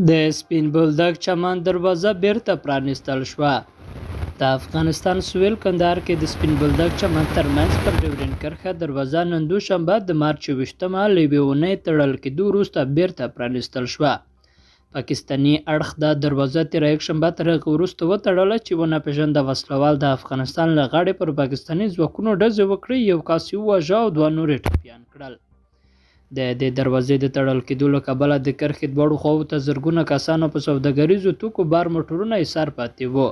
د سپین بولدک چمن دروازه بیرته پرانیستل شوه. د افغانستان سویل کندهار کې د سپین بولدک چمن ترمنځ پر ډیورنډ کرښه دروازه نن دوشنبه د مارچ 21مه له یوې اونۍ تړل کېدو وروسته بیرته پرانیستل شوه. پاکستاني اړخ دا دروازه تېره یکشنبه تر هغه وروسته وتړله چې وناپېژنده وسلهوال د افغانستان له غاړې پر پاکستاني ځواکونو ډزې وکړې، یو کس یې وواژه او دوه نور یې ټپیان کړل. د دې دروازې د تړل کېدو له کبله د کرښې دواړو خواوو ته زرګونه کسانو په سوداګریزو توکو بار موټرونه ایسار پاتې وو.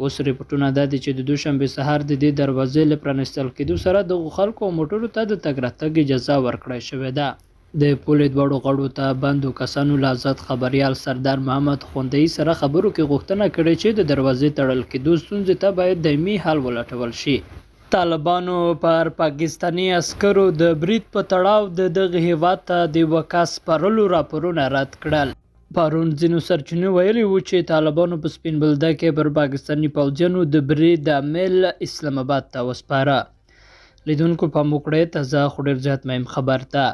اوس رپوټونه دا دي چې د دوشنبې سهار د دې دروازې له پرانیستل کېدو سره دغو خلکو او موټرو ته د تګ راتګ اجازه ورکړای شوې ده. د پولې دواړو غاړو ته بندو کسانو له ازاد خبریال سردار محمد خوندهيي سره خبرو کې غوښتنه کړې چې د دروازې تړل کېدو ستونزې ته باید دایمي حل ولټول شي. طالبانو پر پاکستاني عسکرو د برید په تړاو د دغه هېواد ته د یوه کس سپارلو راپورونه رد کړل. پرون ځینو سرچینو ویلي وو چې طالبانو په سپین بولدک کې پر پاکستاني پوځیانو د برید عامل اسلام اباد ته وسپاره. لیدونکو پام وکړئ، تازه خو ډېر زیات مهم خبر ته.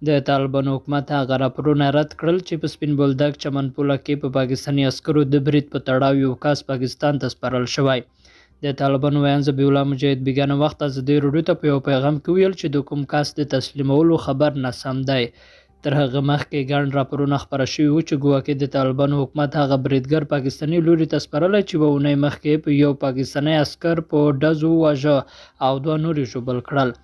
د طالبانو حکومت هغه راپورونه رد کړل چې په سپین بولدک چمن پوله کې په پاکستاني عسکرو د برید په تړاو یو کس پاکستان ته سپارل شوی. د طالبانو ویاند ذبیح الله مجاهد بیګانه وخت ازادي راډیو ته په یو پیغام کې وویل چې د کوم کس د تسلیمولو خبر ناسم دی. تر هغه مخکې ګڼ راپورونه خپاره شوي وو چې ګواکې د طالبانو حکومت هغه بریدګر پاکستاني لوري ته سپارلی چې یوه اونۍ مخکې په یو پاکستاني عسکر په ډزو وواژه او دوه نور یې ژوبل کړل.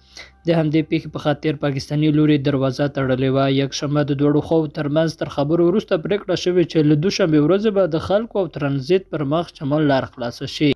د همدې پیښې په خاطر پاکستاني لوري دروازه تړلې وه. یکشنبه د دواړو خواوو ترمنځ تر خبرو وروسته پرېکړه شوې چې له دوشنبې ورځې به د خلکو او ترانزیت پر مخ چمن لار خلاصه شي.